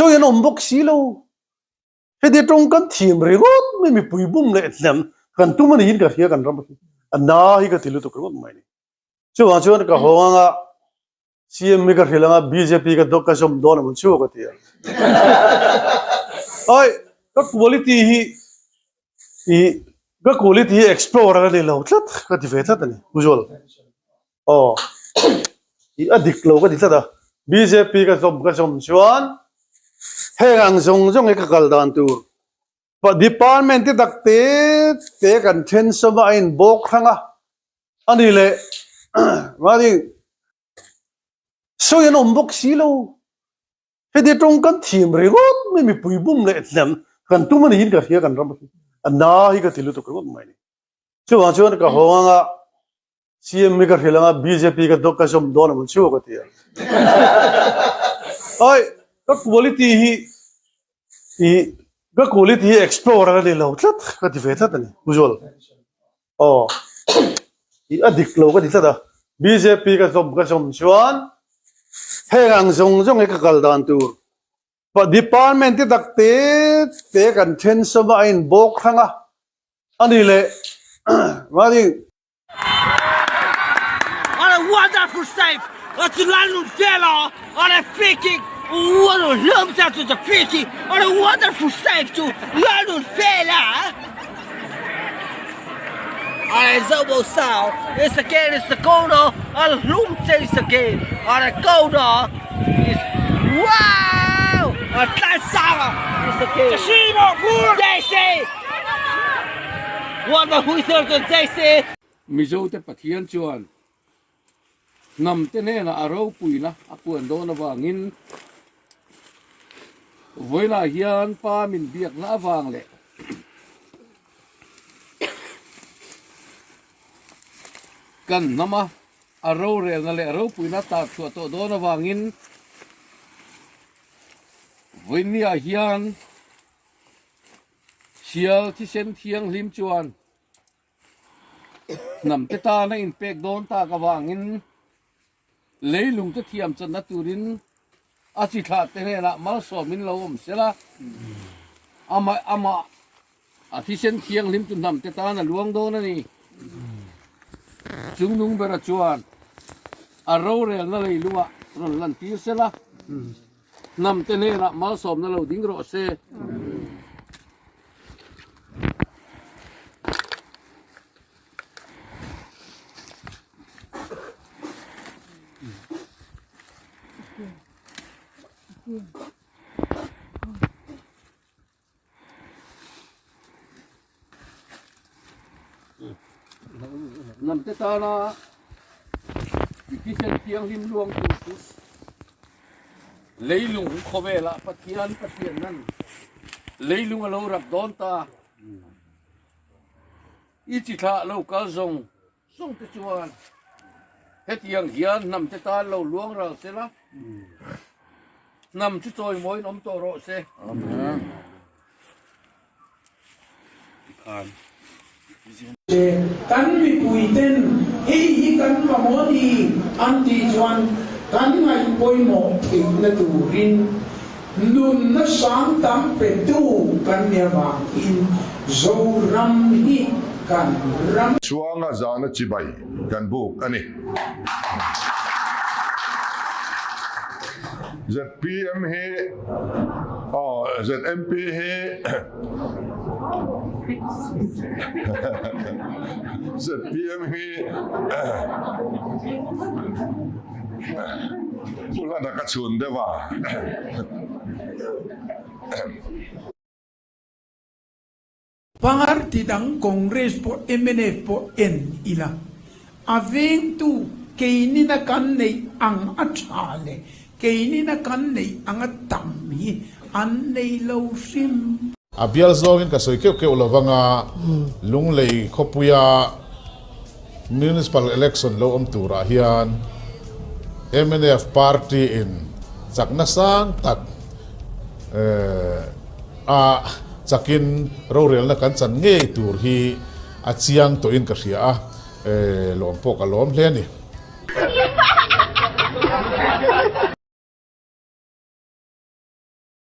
Sawi an awm bawk si lo. Heti tawngkam thiam ringawt mai mipui bum leh hnem kan tum a niin ka hria kan ram hi a na hi ka ti lutuk ringawt mai ni. Chuvang chuan ka haw anga CM hi ka hrilh anga bjp ka dawk ka zawm dawn ang chu ka ti a. Ai ka quality hi i ka quality hi explore a ni lo tlat ka ti ve tlat a ni Pu Zual. Aw i a dik lo ka ti tlat a bjp ka zawm ka zawm chuan heng ang zawng zawng hi ka kal dan tur department te tak te te kan then sawm a a in bawk hrang a a ni leh mahni sawi an awm bawk si lo heti tawngkam thiam ringawt mai mipui bum leh hnem kan tum a niin ka hria kan ram hi a na hi ka ti lutuk ringawt mai ni chuvang chuan ka haw anga CM hi ka hrilh anga bjp ka dawk ka zawm dawn ang chu ka ti a. Ai ka quality hi i ka quality hi explore a ni lo tlat ka ti ve tlat a ni Pu Zual. Aw i a dik lo ka ti tlat a. Bjp ka zawm ka zawm chuan heng ang zawng zawng hi ka kal dan tur department te tak te te kan then sawm a a in bawk hrang a a ni leh mahni What a wonderful save! That's Lalnunfela on a free kick. What a lump to the free kick. What a wonderful save to Lalnunfela. On a Zobo Sao. It's again, it's the corner. On a Lum chase again. On a corner. It's wow! A Tlansanga. It's again. Jesse! What a whistle to Jesse! Mizote Pathian chuan hnamte hnenah a ropuina a puan dawn avangin vawiinah hian pa min biakna avang leh kan hnama a rorelna leh ropuina tar chhuah tawh dawn avangin vawiinniah hian Sial thisen thianghlim chuan hnamte tan a inpek dawn tak avangin leilungte thiam channa turin a chi thlahte hnenah malsawmin lo awm sela, amah amah a thisen thianghlim chu hnamte tan a luang dawn a ni. Chungnung bera chuan a rorelna leilungah rawn lantir sela. Hnamte hnenah malsawmna lo ding rawh se. Hnamte tana i thisen thianghlim luang tur chu leilung khawvelah Pathian Pathianna'n leilung a lo rap dawn ta. I chi thlah lo kal zawng zawng te chuan hetiang hian hnamte tan lo luang ral se la, hnam chu chawimawiin awm tawh rawh se. Kan mipuiten hei hi kan mamawh a ni an tih chuan kan ngaih pawimawh theihna turin nunna sang tam petu kan nia vangin Zoram hi kan ram. Chuanga zana chibai kan buk a ni. ZPM hi aw ZMP hi ZPM hi Pu Hlana ka chhun deuh a. Party dang Congress pawh mnf pawh en ila, a vengtu keinina kan neih ang a tha leh keinina kan neih ang a tam hi an nei lo hrim. A bial zawngin ka sawi keuh keuh lo vanga Lunglei khawpuia Municipal Election lo awm turah hian mnf party in chakna sang tak a chakin rorelna kan chan ngei tur hi a chiang tawhin ka hria a, lawm pawh ka lawm hle a ni.